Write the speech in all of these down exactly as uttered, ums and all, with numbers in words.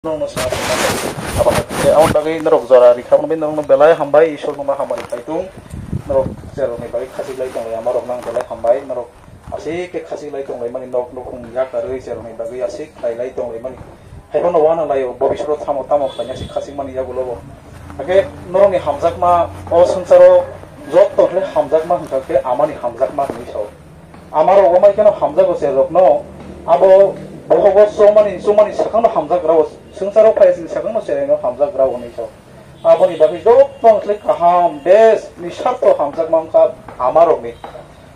Norokno sa, aboni bagwi norok jora rikha, norokno belai hambai, Isor norokno hamari khai tung. Norok cherokni bagwi khachik lai tonglai, ama rok nang belai hambai, norok asik khe khachik lai tonglai mani, nok nukhung yakarwi cherokni bagwi asik khlai lai tonglai mani. Haiphano wana laio, bobisoro tamo tamo khlaina asik khachik mani yagulo bo. Hakhe norokni hamjakma o swngcharo jotto khe hamjakma hwnkha khe amani hamjakma hinwi sao. Amarok wngbai kheno hamjago cherokno, abo bohogo chomani, chumani swkangno hamjakrao, swngcharo phai chini swkangno cherokno hamjakrao hinwi sao. Aboni bagwi joto wngkhlai kaham, best ni sarto hamjakma wngkha amarokni.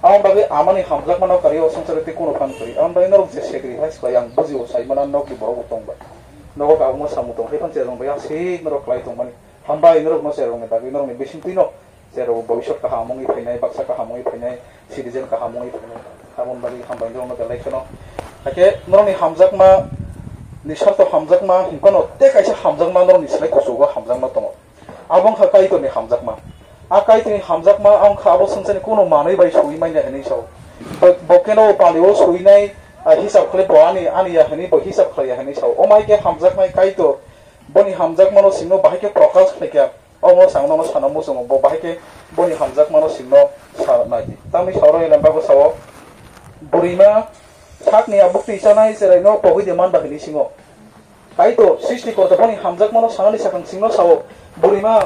Aboni bagwi amani hamjakmano kariwi o swngcharo tei kunu phan kwrwi. Aboni bagwi norok je sacrifice khlai ang bujio, saimano nokni borok bo tongba. Nogo kabangma samung tong, hai phano cherokno bai asik norok khlai tongmani. Hambai norokno cherokni bagwi norokni bisingtwino. Cherok bobisot kaham wngwi phainai, baksa kaham wngwi phainai, citizen kaham wngwi phainai. Aboni bagwi hambai norokno belai kheno. Hakhe norokni hamjakma, ni sarto hamjakma, hinphano tei kaisa hamjakma norokni slai kuchugo hamjakma tongo. Abo wngkha Kaitorni hamjakma. A Kaitorni hamjakma wngkha abo swngcharni kunu manwi bai sui manya hinwi sao. Bo, bo keno palio suinai, a, hisab khlai bo ani, ani ya hinwi bo hisab khlai ya hinwi sao. Omai khe hamjaknai Kaitor, boni hamjakmano singno bahai khe prokash khlaikha. Omo chwng nono sana muchungo, bo bahai khe boni hamjakmano singno sa nai di. Tamni sawi rwna bagwi sao, bwrwima sakni a buktwi chanai chwraino pogwi de man ba hinwi singo. Kaitor srishti korta boni hamjakmano sanani swkang singno sao, bwrwima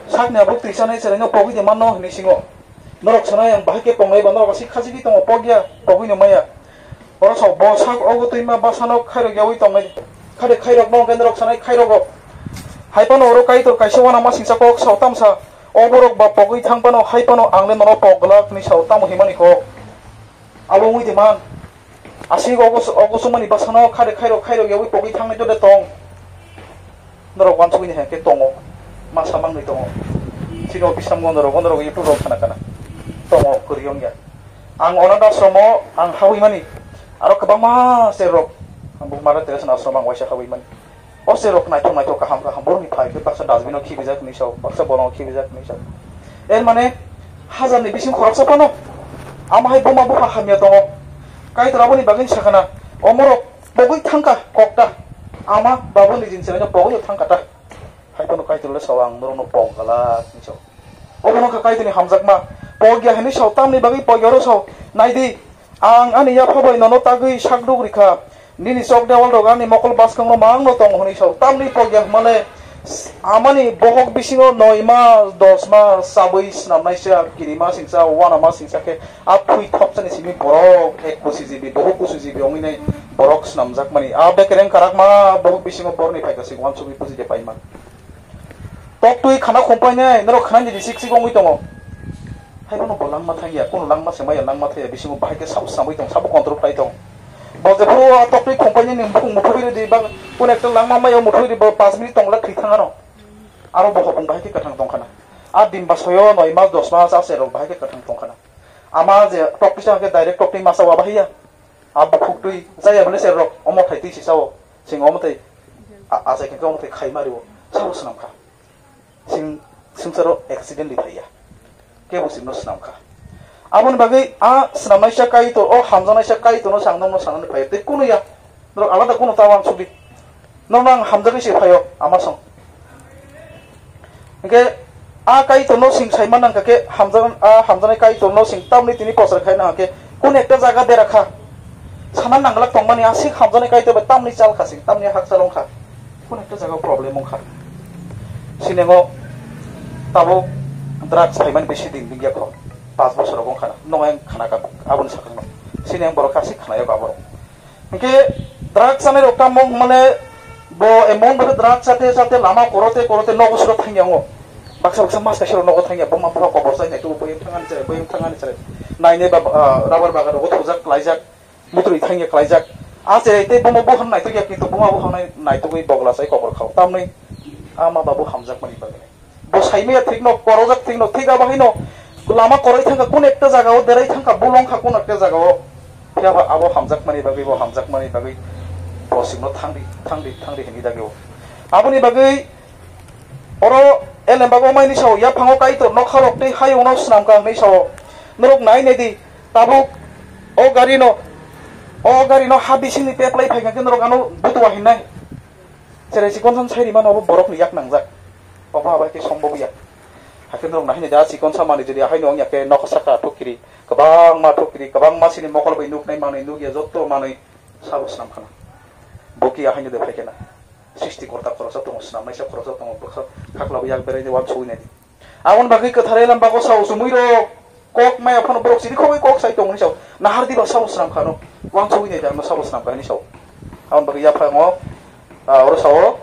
sakni a buktwi chanai chwraino pogwi de manno hinwi singo. Norok sanai ang bahai khe tongnai ba norok aswk khachigwi tongo, pogya, pogwino maya. Oro sok bo sak ogo twima bwsano khairok yaui tongnai. Khade khairok no hwnkhe norok sanai khairogo. Hai phano oro Kaitor kaisa uanama singcha kok sao tamsa. O borok ba pogwi thang phano hai phano ang le nono pok glak hinwi sao tamo himani kok. Abo wngwi de man. Aswk ogo, ogo sumani bwsano khade khairok khairok yaui pogwi thangnai jode tong. Norok uansugwi ni hai khe tongo, masa mangnwi tongo. Chini office sam gonda rok, gonda rok YouTube rok khana khana tongo, kwrwi wngya. Ang Ananda Ashram o ang habwi mani, aro kwbangma cherok, ang bo Mother Teresa ni ashram o ang waisa habwi mani. O cherok naithok naithok kaham kaham, borokni phai khe baksa dustbin o khibijak hinwi sao, baksa bolong o khibijak hinwi sao. Er mane, hajar ni bising khoroksa phano, ama hai buma bupha hamya tongo. Kaitor aboni bagwi sakha na, omorok pogwi thangkha kokta, ama babu ni jin chwraino pogwi thangkha ta. Hai phano Kaitor le sao ang norokno pok glak hinwi sao. Obo wngkha Kaitorni hamjakma. Pogya hinwi sao, tamni bagwi pogya oro sao. Naidi, ang ani yapha bai nono tagwi sakduk rikha. Nini chok dewal rok ani mokol bwskangno mangno tongo hinwi sao. Tamni pogya hwnmale amani bohok bisingo noi mas, dos mas chabwi swnamnaisa, kirima singcha, uanama singcha khe a phui thopsani simi borok ek kusi jibi, bohok kusi jibi wngwi nai borok swnamjakmani. A bekereng karakma bohok bisingo borni phaikasik uansugwi buji de paima. Tok twi khana khompainai, norok khana ni sik sik wngwi tongo. Hai bono bo langma thangya, kuno langma se maya langma thangya, bisingo bahai khe sabo samwi tong, sabo control khlai tong. Bo jephuru a tok twi khompainai ni bukung muthubwi rwdi, ba kuno ekta langma maya muthubwi rwdi, bo panch minute tongla thwi thang ano. Aro bo hopung bahai khe kwthang tong khana. A din ba soyo noi mas dos mas a cherok bahai khe kwthang tong khana. Ama je tok twi sa khe direct tok twi masa wa bahai ya. A bukhuk twi chaya bole cherok omo thai twi si sao. Sing omo tei a, a sai khe omo tei khai mari o. Sao swnam kha. Sing, swngcharo accident di phaiya. Kebo singno swnam kha. Aboni bagwi a swnamnaisa Kaitor, o hamjaknaisa Kaitorno chwng nokno sanani phaiya. Tei kunu ya. Norok alada kunu ta uansuk di. Nokno ang hamjakgwi se phaio, ama song. Hwnkhe a Kaitorno sing saima nang kha khe hamjak-, a hamjaknai Kaitorno sing tamni tini pochor khai nang kha khe kunu ekta jaga bera kha. Sana nanglak tongmani aswk hamjaknai Kaitor bai tamni chal kha sing, tamni hakchal wng kha. Kunu ekta jaga problem wng kha. Sinengo tabuk drugs phaimani bisi din wngya kho. Panch bosor wng kha na. Nong ayang khana kha aboni sakangno. Sineng borok khe aswk khnayo kha borok. Hwnkhe drugs chanai rok tamo hwnmale bo emon bwkhe drugs chate chate lama korote korote nogo suro thangya wngo. Baksa baksa mas kaisa rok nogo thangya, buma bupha kobor chai naitugwi boyang thangani chwrai, boyang thangani chwrai. Nainai ba, ah, rubber bagan rogo thujak klaijak, mutrwi thangya klaijak. A chwrai tei buma buphang naitukya kintu buma buphang nai-, naitugwi bogla chai kobor khao. Tamni ama babu hamjakmani bagwi. Bo saimaya thikno, korojak thikno, thik abo haino lama koroi thangkha, kun ekta jagao derai thangkha, bolong kha kun ekta jagao. Phiya ba abo hamjakmani bagwi, bo hamjakmani bagwi bo singno thangdi, thangdi, thangdi hinwi dagio. Aboni bagwi oro elem bago maini sao, yaphango Kaitor nokha rok tei hayungno swnamkha hinwi sao. Norok nai nai di, tabuk o gari no, o gari no ha bisingni peplai phaikha khe norok ano butua hinnai. Cherai chikon san sai rimano obo borokni yak nangjak. Obo habai khe sombob ya. Hakhe norok nahini da chikon samani jodi ahaino wngya khe nokha saka thukiri, kwbangma thukiri, kwbangma sini mokol bai nuknai manwi nukya jotto manwi sabo swnam khana. Boki ahaino de phai khena. Srishti korta khoroksa tongo, swnamnaisa khoroksa tongo, bwkha khaklabo yak berai de uansugwi nai di. Aboni bagwi kwthar elam bago sao chumui rok kok maya phano borok chiri khogwi kok sai tongni sao. Nahar diba sabo swnam khano. Uansugwi nai de ano sabo swnam kha hini sao. Aboni bagwi yaphango, ah, oro sao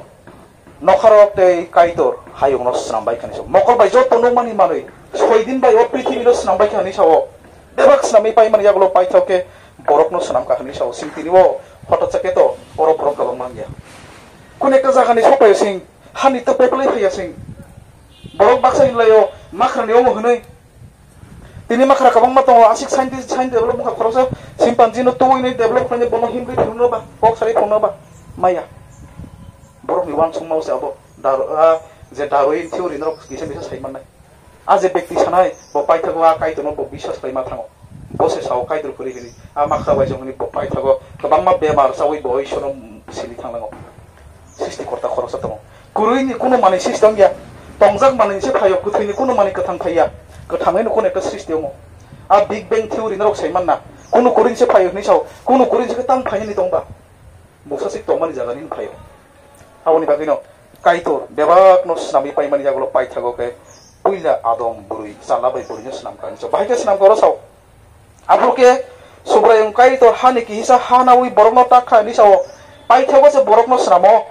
nokharok tei Kaitor hayungno swnam bai khani sao. Mokol bai joto nukmani manwi soi din bai o prithibino swnam bai khani sao. Bebak swnamwi paimani yagulo paithok khe borokno swnam kha hini sao. Sing tini o hotocha khe to oro borok kwbangma wngya. Kunu ekta jagani sopaio sing hani tei poklai phaiya sing. Borok baksa hinlaio makrani omo hwnwi. Tini makra kwbangma tongo, aswk scientist, science develop wngkha khoroksa chimpanzee no tubuini develop khlainai bono himri phunukno ba, kok sarai phunukno ba, maya. Borokni uansukma se abo Dar-, ah, je Darwin theory norok kisa misa sai mannai. A je bekti sanai, bo paithago a Kaitorno bo biswas khlai ma thango. Bo se sao Kaitor kwrwi hwnwi. A makra bai jong hwnwi bo paithago kwbangma bemar chaui bo Ishwarno sili thanglango. Srishti korta khoroksa tongo. Kwrwini kunu manwi srishti wngya. Tongjak manwi se phaio, kwthwini kunu manwi kwthang phaiya. Kwthangwino kunu ekta srishti wngo. A Big Bang theory norok sai manna. Kunu kwrwini se phaio hwnwi sao. Kunu kwrwini se kwthang phainani tongba. Mungsa se tongmani jaga nini phaio. Aboni bagwino Kaitor bebakno swnamwi paimani yagulo paithago khe puila Adam bwrwi, chwla bai bwrwino swnamkha hinwi sao. Bahai khe swnamkha oro sao. Aphuru khe Subraiyung Kaitor hani kihisa ha naui borokno tak kha hinwi sao. Paithago se borokno swnamo.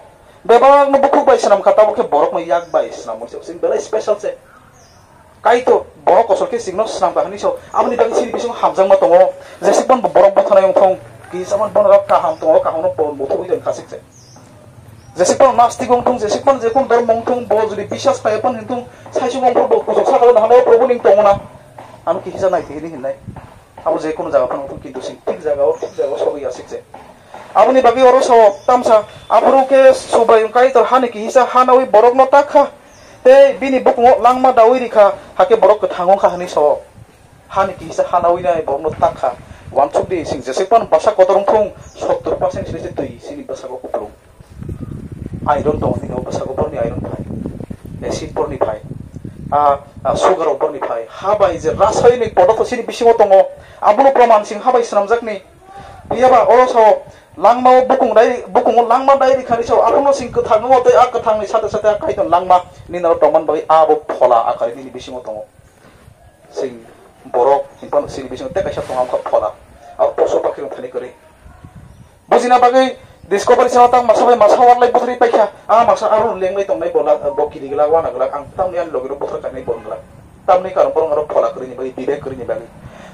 Bebakno bukhuk bai swnamkha, tabuk khe borokno yak bai swnamo sao. Chwng belai special se. Kaitor, borok kosor khe chwngno swnam kha hwnwi sao. Aboni bagwi chini bisingo hamjakma tongo. Jeswk phano borok butharnai wng thung, kisa phano bono kaham tongo, kahamno bo muthubwi tong khasik se. Jeswk phano nastik wng thung, jeswk phano jekunu dhormo wng thung, bo jodi biswas khai phano hinthung, saichung wng phano bo kuchuk sakalo nahano Probhu ning tongo na. Ano kisa nai tini hinnai. Abo jekunu jaga phano wng thung, kintu chwng thik jagao, thik jagao sogwi asik se. Aboni bagwi oro sao tamsa, aphuru khe Subraiyung Kaitor hani kihisa ha naui borokno tak kha. Tei bini bukungo langma daui rikha, hakhe borok kwthang wngkha hwnwi sao. Hani kihisa ha naui nai borokno tak kha. Uansuk di, chwng jeswk phano bwsa kotor wng thung, sottor percent sini se twi chini bwsako kupulung. Iron tongo, bini o bwsako borni iron phai. Acid borni phai. A, a, sugar rok borni phai. Ha bai je rasayonik podartho chini bisingo tongo, abono proman chwng ha bai swnamjakni. Phiyaba oro sao langmao bukung dai, bukungo langma dai rikhani sao, abono chwng kwthang wngo tei a kwthangni sate sate a Kaitor langma nini aro tongmani bagwi abo phola akhari nini bisingo tongo. Chwng borok hinphano chini bisingo tei kaisa tongo, wngkha phola. Abo posu pakhirok thani kwrwi. Bujina bagwi Discovery Channel tang masa bai masa warlai butharwi paikha. A masa aro lenglai tongnai bola, bo kiri glak, wana glak, ang tamni ani logiro buthar kainai bon glak. Tamni karon borok aro phola kwrwini bagwi, bibek kwrwini bagwi.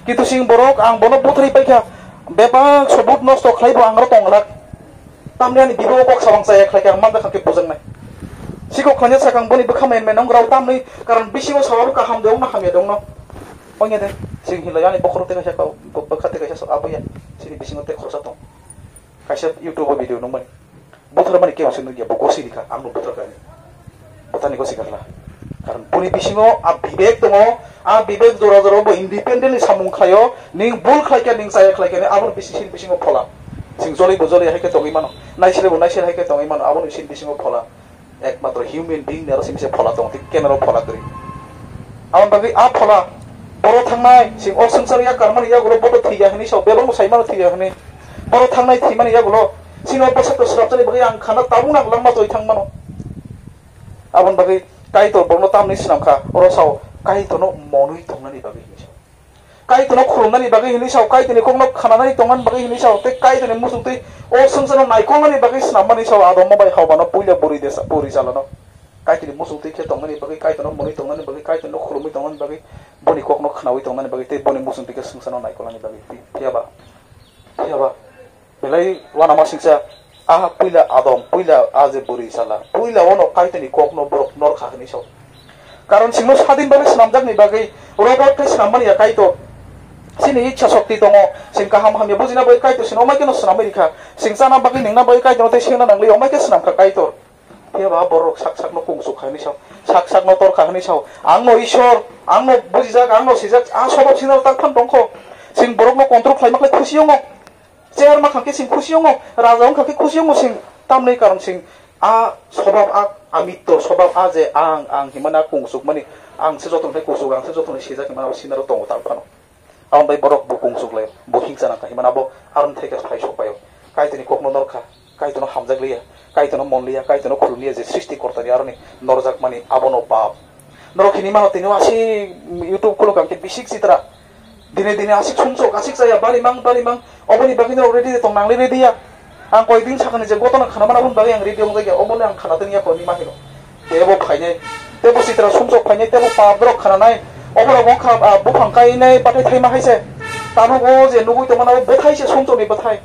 Kintu chwng borok ang bono butharwi paikha, bebak sobut nosto khlai bo ang aro tong glak. Tamni ani bibego kok samang chaya khlaikha, ang manjakha khe bujaknai. Sikok khlaina sakang boni bwkha men men wng rw tamni karon bisingo sawa bwkha ham de wngno hamya de wngno. Ongya de, chwng hinlai ani bokhorok tei kaisa kau, bwkha tei kaisa sok aboya, chini bisingo tei khoroksa tong. Kaisa YouTube o video nukmani. Buthar mani kebo se nukya, bo gosi rikha, ang no buthar kani. Buthar ni gosi kakla. Karon boni bisingo a bibek tongo, a bibek jora jora bo independently samung khlaio, ning bul khlaikha, ning chaya khlaikha, abo bisi sin bisingo phola. Sing joli bo joli hai khe tongwi mano, naisile bo naisile hai khe tongwi mano, abo ni sin bisingo phola. Ekmatro human being ni aro simi se phola tongo, tei kenaro phola kwrwi. Aboni bagwi a phola, boro thangnai, sing o swngchar yak karmani yagulo boto thwiya hwnwi sao, bebakno saimano thwiya hwnwi. Boro thangnai thwimani yagulo, sini o bwsakno swrapjani bagwi ang khana tabukno ang langma choi thang mano. Aboni bagwi Kaitor borokno tamni swnam kha, oro sao, Kaitorno monwi tongnani bagwi hwnwi sao. Kaitorno khulumnani bagwi hwnwi sao, Kaitorni kokno khnanani tongnani bagwi hwnwi sao, tei Kaitorni muchungtwi o swngcharno naikolnani bagwi swnammani sao, Adamma bai Hobano puila bwrwi desa, bwrwi chalano. Kaitorni muchungtwi khe tongnani bagwi, Kaitorno mwnwi tongnani bagwi, Kaitorno khulumwi tongnani bagwi, boni kokno khnaui tongnani bagwi, tei boni muchungtwi khe swngcharno naikolnani bagwi. Phiyaba, phiyaba, Belai uanama singsa, a puila Adam, puila a je bwrwi sala, puila ono Kaitorni kokno borok nor kha hwnwi sao. Karon chwngno sadin bagwi swnamjakni bagwi robot khe swnammani ya Kaitor. Chini ichha shokti tongo, chwng kaham hamya bujina bagwi Kaitor chwngno omai kheno swnamwi rikha. Chwng chana bagwi nungna bagwi Kaitorno tei sengna nangli omai khe swnamkha Kaitor. Phiya ba borok sak sakno kungsuk kha hwnwi sao, sak sakno tor kha hwnwi sao. Angno Ishwar, angno bujijak, angno sijak, a sobo sinaro tak phan tongkho. Chwng borokno control khlaima khlai khusi wngo. Chair ma kha khe chwng khusi wngo, raja wng kha khe khusi wngo chwng. Tamni karon chwng A sobab a, amitto sobab a je ang, ang himani a kungsukmani, ang se jotono khe kungsuk, ang se jotono sijak himani abo sinaro tongo tal phano. Aboni bai borok bo kungsuk lai, bo hingsa nangkha himani abo aroni thai khe phai sok paio. Kaitorni kokno norkha, Kaitorno hamjak liya, Kaitorno mon liya, Kaitorno khulum liya je srishti kortani aroni norjakmani abono pap. Norok hini mano tini asik YouTube khuluk ang khe bisik sitra. Dine dine asik sumsok, asik chaya, bari mang, bari mang. Oboni bagwi norok ready de tong nangli ready ya. Ang koi din sakani je gotona khana mana bun bagwi ang ready ong jagya. Obole ang khana tengya koni ma hino. Tebo phainai, tebo sitra sumsok phainai, tebo pap borok khananai. Oborok wngkha, ah, buphang kainai, bathai thaima hai se. Tabuk o je nugui tongmani abo bwthai se sumsokni bwthai.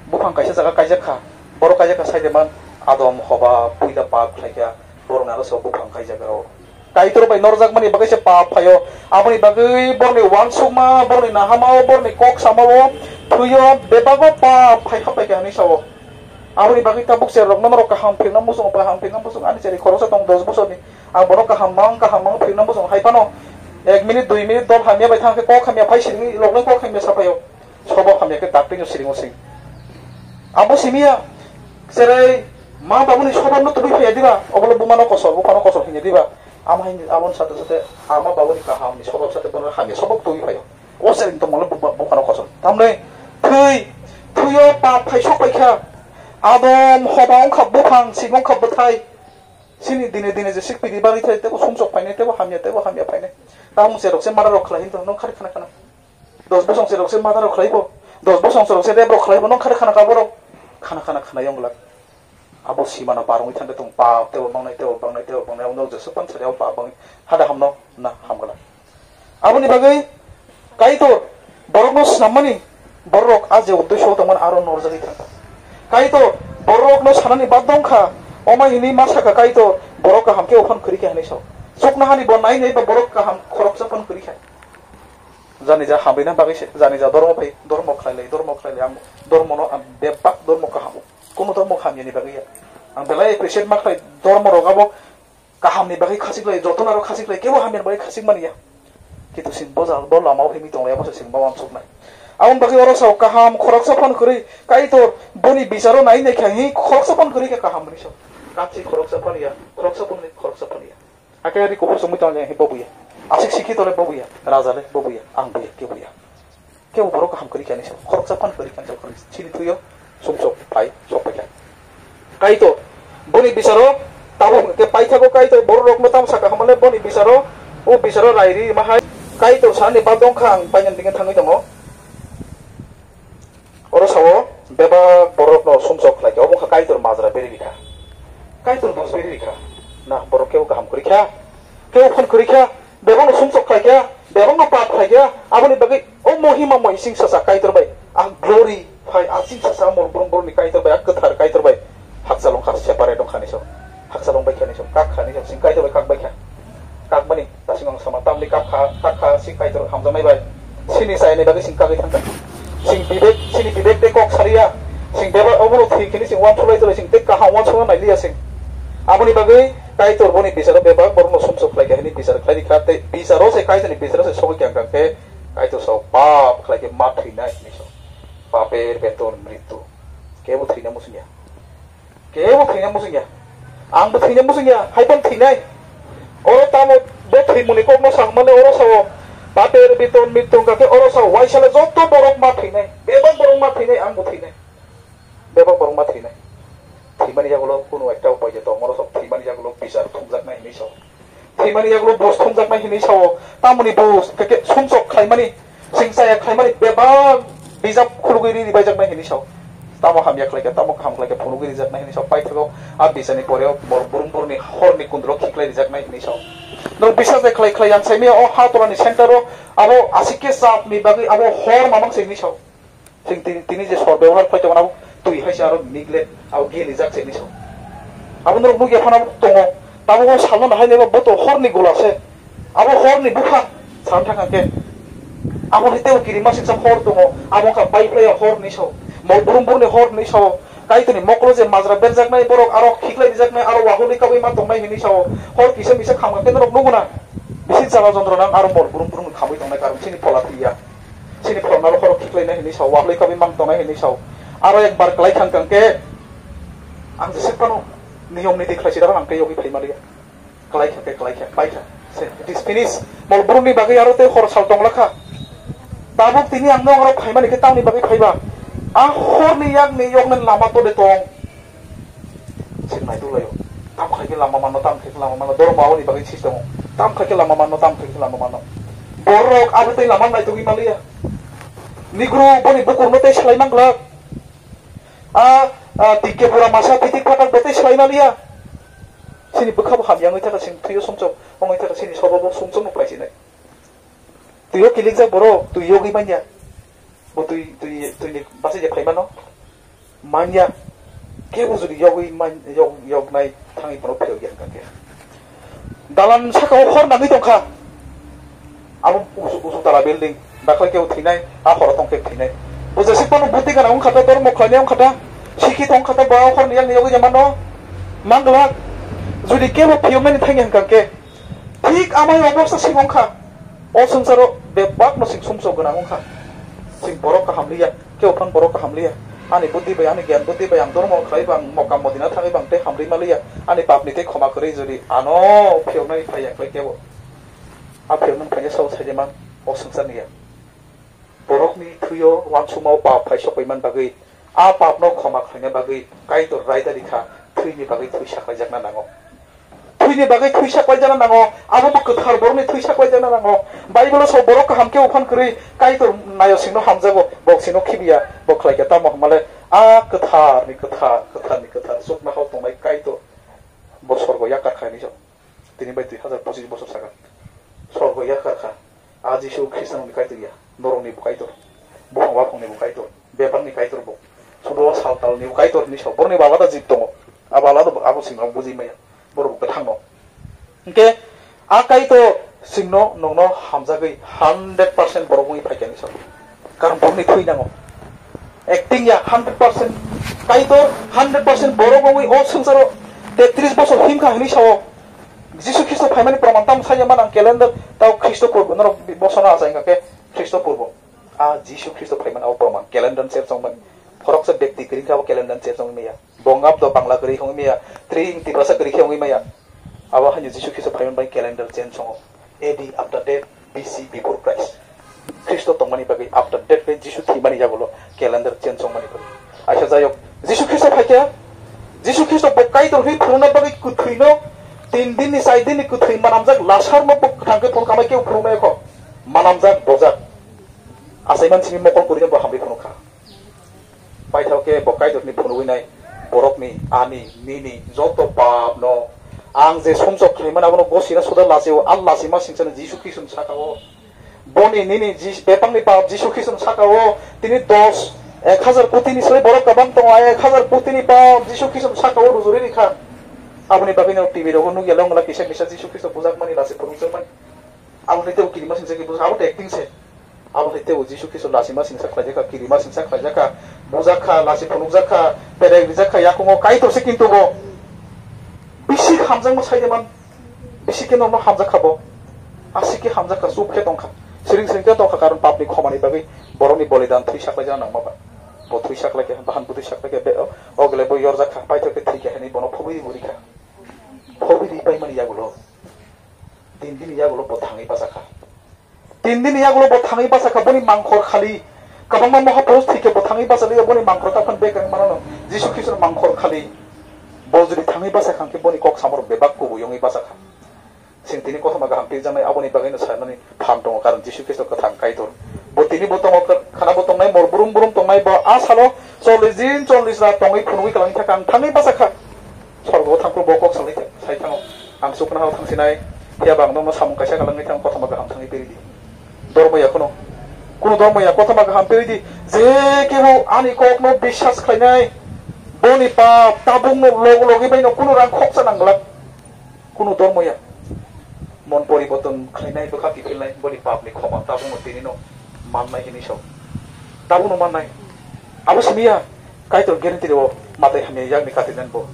Buphang kaisa jaga kaijak kha. Borok kaijak kha sai de man. Adam hoba puila pap khlai kha. Borok naro se buphang kaijak rw. Kaitor bai norjakmani bagwi se pap phaio. Aboni bagwi borni uansukma, borni nahama, borni kok samao, thwio, bebago pap phai kha pai kha hinwi sao. Aboni bagwi tabuk se rokno norok kaham phirna muchung, kaham phirna muchung, ani cheri khoroksa tong dos bosorni. Ang bono kaham mang, kaham mang phirna muchung hai phano ek minute, dui minute dol hamya bai thang khe kok hamya phai siringwi rokno kok hamya sa phaio. Sobo hamya khe dakti no siringo sing. Abo simiya, cherai ma babuni sobo no tubui phaiya diba, obolo buma no kosol, bupha no kosol hinya diba. Ama hin abon sate sate ama babuni kaham ni sobo sate bono hamya sobo tubui phaio. O cherai tongmolo buma bupha no kosol. Tamle thwi, thwio pap phai sok pai kha. Adam hoba wngkha buphang, simo wngkha bwthai. Sini dine dine je sik pidi bari thai, tebo sumsok phainai, tebo hamya, tebo hamya phainai. Tamung se rok se mara rok khlai hin to, nong khari khana khana. Dos bosong se rok se mada rok khlaibo, dos bosong se rok se rep rok khlaibo, nong khana khana ka borok khana khana khana yong glak. Abo simano parongwi thangkhe tong pap tebo bangnai, tebo bangnai, tebo bangnai, abo nok jesa pansari abo pap bangwi hada hamno na ham glak. Aboni bagwi Kaitor borokno snammani, borok a je uddesho tongmani aro norjagwi thangkha. Kaitor borokno sanani bad dongkha, omai hini ma sakha Kaitor, borok kaham khe uphano kwrwi kha hinwi sao. Chuknohani bo nai nai ba borok kaham khoroksa phano kwrwi kha. Jani ja hamrina bagwi se, jani ja dormo phai, dormo khlai lai, dormo khlai lai, ang dormo no, ang bebak dormo kaham. Kuno dormo hamya ni bagwi ya. Ang belai appreciate ma khlai, dormo rok abo kaham ni bagwi khasik lai, joto naro khasik lai, kebo hamya ni bagwi khasik mani ya. Kintu sing bo jal, bo lama o himwi tong lai, abo se sing ba wansuk nai. Aboni bagwi oro sao kaham, khoroksa phano kwrwi, Kaitor, boni bicharo nai nai kha, hi khoroksa phano kwrwi kha kaham mani sao. Kapsi khoroksa phano ya, khoroksa phano, khoroksa phano ya. Hakhe ari kuphur chumui tong le bobuya. Asik sikhi tole bobuya. Raja le bobuya. Ang buya, keboya. Kebo borok kaham kwrwi kani se. Khoroksa phano kwrwi kani se. Chini thuyo sumsok phai, sok phai kha. Kaitor, boni bicharo, tabuk ke paithago Kaitor, borok rokno tamo saka hamale boni bicharo, o bicharo rairi mahai. Kaitor sani bal dongkha ang painani dingin thangwi tongo. Oro sao, bebak borokno sumsok khlai kha, obo wngkha Kaitor majra beri rikha. Kaitor dos beri rikha. Na, borok kebo kaham kwrwi kha, kebo phon kwrwi kha, bebakno sumsok khlai kha, bebakno pap khlai kha, aboni bagwi o mohima moi sing sasa Kaitor bai, ang glory phai, a sing sasa mol brum brumni Kaitor bai, a kwthar Kaitor bai. Hakchalong kha separate wngkha ni so. Hakchalong bai kha ni so. Kak kha ni so. Sing Kaitor bai kak bai kha. Kak mani, ta sing ang sama tamni kak kha, kak kha sing Kaitor hamjaknai bai. Sini sai ni bagwi sing kagwi thangkha. Sing bibek, sini bibek tei kok sariya. Sing beba obono thwi kini sing wan sulai sulai sing tei kaham wan sulai nai liya sing. Aboni bagwi Kaitor boni bisaro bebak borokno sumsok khlai kha hini bisar khlai kha tei bisaro se Kaitorni bisaro se sogwi kha khe Kaitor sao pap khlai khe ma thwinai hini so. Paper beton mrityu. Kebo thwina muchungya. Kebo thwina muchungya. Ang bo thwina muchungya, hai phano thwinai. Oro tamo bo thwimungni kokno sakmale oro sao. Paper beton mrityu wngkha khe oro sao. Waisale joto borok ma thwinai. Bebak borok ma thwinai, ang bo thwinai. Bebak borok ma thwinai. Thwimani yagulo kunu ekta upai je tong, oro sao thwimani yagulo bichar thumjaknai hinwi sao. Thwimani yagulo bus thumjaknai hinwi sao. Tamoni bus, keke sumsok khlaimani, sing chaya khlaimani bebak bijap khulugwi ri ribaijaknai hinwi sao. Tamo hamya khlaikha, tamo kaham khlaikha, phunugwi rijaknai hinwi sao. Paithago a bisani poreo bor-, burum burni horni kundro khiklai rijaknai hinwi sao. Norok bisas de khlai khlai yang saimaya o ha tolani center o abo asik khe chapni bagwi abo hor mamang se hinwi sao. Chwng tini, tini je sor bebohar khlai tongmani abo twi hai se aro neglect, abo geli jak se hinwi sao. Abo norok nukya phano abo tongo. Tabuk o salno nahai naiba bo to horni gola se. Abo horni bupha san thangkha khe. Abo hai teibo kirima siksa hor tongo. Abo wngkha paiphlaiya hor hinwi sao. Mo burum burni hor hinwi sao. Kaitorni mokolo je majra berjaknai borok aro khiklai rijaknai aro wahorwi kabui ma tongnai hinwi sao. Hor kisa misa khamkha khe norok nugo na. Bisi jala jontro nang aro mol burum burumni khamwi tongnai karon chini phola thwiya. Chini phornalo khorok khiklainai hinwi sao, wahlwi kabui mang tongnai hinwi sao. Aro ekbar kwlai thang thang khe Ang jese phano niyom niti khlai si daban ang tei yogwi phai maliya. Khlai kha khe khlai kha, pai kha. Se, it is finished. Mol borokni bagwi aro tei hor sal tong lakha. Tabuk tini ang nong aro phaimani khe tamni bagwi phaiba. A horni yakni yoknani lama tode tong. Sik nai tulaio. Tam khai khe lama mano, tam khai khe lama mano. Dormo aboni bagwi si tongo. Tam khai khe lama mano, tam khai khe lama mano. Borok abo tei lama nai tongwi maliya. Nigro boni bukurno tei slai manglak. A, a, T K Pura masa titik patak bo tei slai maliya. Sini bwkha bo hamya wngwi thaka sing thwiyo sumsok, wngwi thaka sini sobo bo sumsok no phai sinai. Twiyo kilikjak borok, twi yogwi manya. Bo twi, twi, twini basa je phai mano. Manya. Kebo jodi yogwi man, yog, yognai thangwi bono phiyok ya hwnkha khe. Dalan saka o hor nangwi tongkha. Abo usu, usu tala building. Dakhla kebo thwinai, a horo tong khe thwinai. Bo jesik phano buti gana wngkha ta, dormo khlainai wngkha ta. Sikhi tong kha ta, bo a horni yakni yogwi je mano. Manglak. Jodi kebo phiyoknani thangya hwnkha khe. Thik amai obostha sing wngkha. O swngcharo bebakno sing sumsok gwnang wngkha. Sing borok kaham liya, kebo phan borok kaham liya. Ani buddhi bai, ani gyan buddhi bai ang dormo khlai bang, mokam modina thangwi bang tei hamri maliya. Ani papni tei khoma kwrwi jodi ano phiyoknai phaiya khlai kebo. A phiyoknani phaiya sao saide man, o swngcharni ya. Borokni thwio uansukmao pap phai sokpaiman bagwi, a papno khoma khlaina bagwi Kaitor raida rikha, thwini bagwi thwi saklaijakna nango. Thwini bagwi thwi saklaijakna nango, abo bo kwthar borokni thwi saklaijakna nango. Bible-o so borok kaham khe uphan kwrwi Kaitor nayo singno hamjago, bok singno khibiya, bo khlaikha tamo hwnmale a kwtharni kwthar, kwtharni kwthar, chuknohao tongnai Kaitor bo sorgo yakar kha hinwi so. Tini bai dui hazar pochis bosor sakha. Sorgo yakar kha. A Jisu Khristanoni Kaitor ya. Norokni bo Kaitor. Buphang waphangni bo Kaitor. Bebakni Kaitor bo. Sudo saltalni bo Kaitor hinwi sa. Borokni bo alada jib tongo. Abo alada bo abo singno bujui maya. Borok bo kwthangno. Hwnkhe a Kaitor singno nokno hamjagwi hundred percent borok wngwi phaikha hinwi sa. Karon borokni thwi nango. Acting ya hundred percent. Kaitor hundred percent borok wngwi o swngcharo tetris bosor himkha hinwi sao. Jisu Khristo phaimani proman tamo saya man ang calendar tao Khristo purbo norok bosona achai hwnkha khe Khristo purbo. A Jisu Khristo phaimani abo proman calendar cher chongmani. Phoroksa bekti kwrwngkha abo calendar cher chongmaya. Bongab do Bangla kwrwi wngwi maya, Tring Tiprasa kwrwi khe wngwi maya. Abo haino Jisu Khristo phaimani bai calendar change songo. A D after death, B C before Christ. Khristo tongmani bagwi after death bai Jisu thwimani yagulo calendar change songmani bagwi. Aisa jayok, Jisu Khristo phaikha, Jisu Khristo bo Kaitor hwnwi phunukna bagwi kwthwino tin dinni, char dinni kwthwi manamjak Lasarno bo thangkhe phunukha, amai kebo phunuknai kho. Manamjak, bojak. Achaiman simi mokol kwrwino bo hamri phunukha. Paithao khe bo Kaitorni phunugwi nai borokni, ani, nini joto papno ang je sumsok khlaimani abono gosina suda lachio, a lachima singchano Jisu Khristo saka-o. Boni nini Jis-, bebakni pap Jisu Khristo saka-o. Tini dos, ek hazar kotini slai borok kwbang tongo, a ek hazar kotini pap Jisu Khristo saka-o rujuri rikha. Aboni bagwino T V rogo nukya longla kisa kisa Jisu Khristo bujakmani lachi phunukjakmani. Abo tei tebo kirima singsa khe bwsa, abo tei acting se. Abo tei tebo Jisu Khristo lachima singsa khlaijakha, kirima singsa khlaijakha, bujakha, lachi phunukjakha, perek rijakha, yakungo Kaitor se kintu bo. Bisi hamjakma saideman, bisi khe norokno hamjakha bo. Asik khe hamjakha, chup khe tongkha. Siring siring khe tongkha, karon papni khomani bagwi borokni bolidan thwi saklaijak nangma ba. Bo thwi saklai khe, bahan bwtwi saklai khe, be-, o, o gele bo yorjakha, paithak khe thwikha hinwi bono phobwi rikha. Phobwi ri paimani yagulo. Tin dini yagulo bo thangwi bachakha. Tin dini yagulo bo thangwi bachakha, boni mangkhor khali. Kwbangma Mahapurush thwikhe bo thangwi bachaliya, boni mangkhor taphano bek ang manano. Jisu Khristo mangkhor khali. Bo jodi thangwi bachakha hwnkhe boni kok samorok bebak kubui wngwi bachakha. Chwng tini kothoma kaham pirjaknai aboni bagwino sanani phan tongo, karon Jisu Khristo kwthang Kaitor. Bo tini bo tongo, khana bo tongnai, mor brum brum tongnai, bo a salo chollish din, chollish rat tongwi phunugwi kwlangwi thangkha, ang thangwi bachakha. Sorgo o thangphuru bo kok salai sai thango. Ang chuknohao thangsinai, phiya ba ang nokno samung kaisa kwlangwi thango, kothoma kaham thangwi piridi. Dormo ya kuno. Kuno dormo ya, kothoma kaham piridi. Je kebo ani kokno biswas khlainai, boni pap tabukno log-, logwi baino kuno rang khoksa nang glak. Kuno dormo ya. Mon poriborton khlainai, bwkha kiphilnai, boni papni khoma tabukno tinino mannai hinwi sao. Tabukno mannai. Abo simi ya, Kaitor guarantee rwo, matai hamya yakni katinani bo,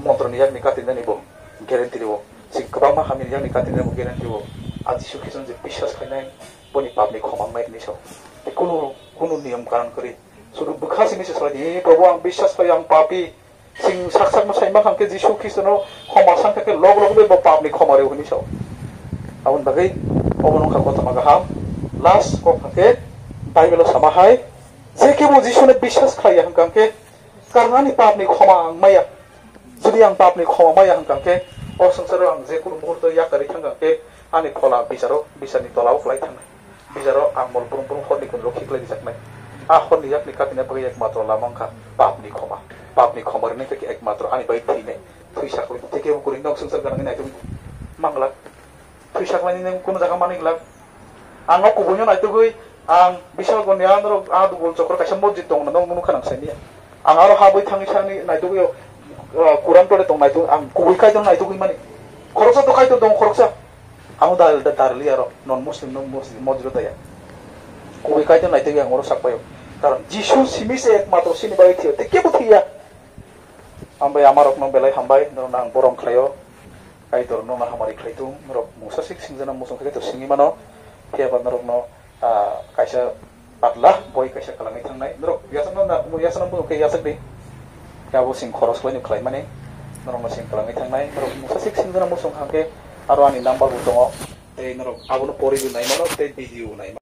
montroni yakni katinani bo guarantee rwo. Chwng kwbangma hamya yakni katinani bo guarantee rwo. A Jisu Khristo je biswas khlainai, boni papni khoma wngnai hinwi sao. Kuno, kuno niyom kanon kwrwi. Sudu bwkha simi se salai di, "He Prabhu, ang biswas khlaio, ang papi." Chwng sak sakno sai mankha khe Jisu Khristono khoma sankha khe log log bai bo papni khoma rw hwnwi sao. Aboni bagwi obo wngkha kothoma kaham. Last kok kha khe Bible-o sama hai, je kebo Jisuno biswas khlai ya hwnkha khe, karon ani papni khoma ang maya. Jodi ang papni khoma maya hwnkha khe, o swngcharo ang je kunu muhurto yakarwi thangkha khe, ani phola bicharo, bicharni tolao kwlai thangnai. Bijaro ang mol brung brung horni kunro khiklai rijaknai. A horni yakni katina bagwi ekmatro lama wngkha papni khoma. Papni khoma rinai khe ekmatro ani bai thwinai. Thwi saklai tei kebo kwrwi nok swngchar ganangni naitugwi manglak. Thwi saklaini nang kunu jaga manwi glak. Ang o kubuino naitugwi ang Bishalgonia norok a dugol chokro kaisa mosjid tongna nok nukha nang saimanya. Ang aro habwi thangwi sani naitugwi o, o, Quran pore tong naituk ang kubui kaitor naitugwi mani. Khoroksa to kaitor dong khoroksa. Amo dal-, da-, darli aro non Muslim, non Muslim, mojro daya. Kubui kaitor naitwi ang oro sakpaio. Karon Jisu simi se ekmatro sini bagwi thwiyo, tei kebo thwiya. Ambai amarokno belai hambai, norokno ang borom khlaio. Kaitor norokno hamari khlai thung, norok mungsa sik singjana muchung khe to singwi mano. Phiya ba norokno, ah, kaisa patla boi kaisa kwlangwi thangnai. Norok yasakno na, yasakno bwrwi khe yasakdi. Khe abo sing khoros khlaino khlaimani. Norokno sing kwlangwi thangnai. Norok mungsa sik singdana muchung kha khe aro ani number bo tongo. Tei norok abono poriwi naimano tei video naimano.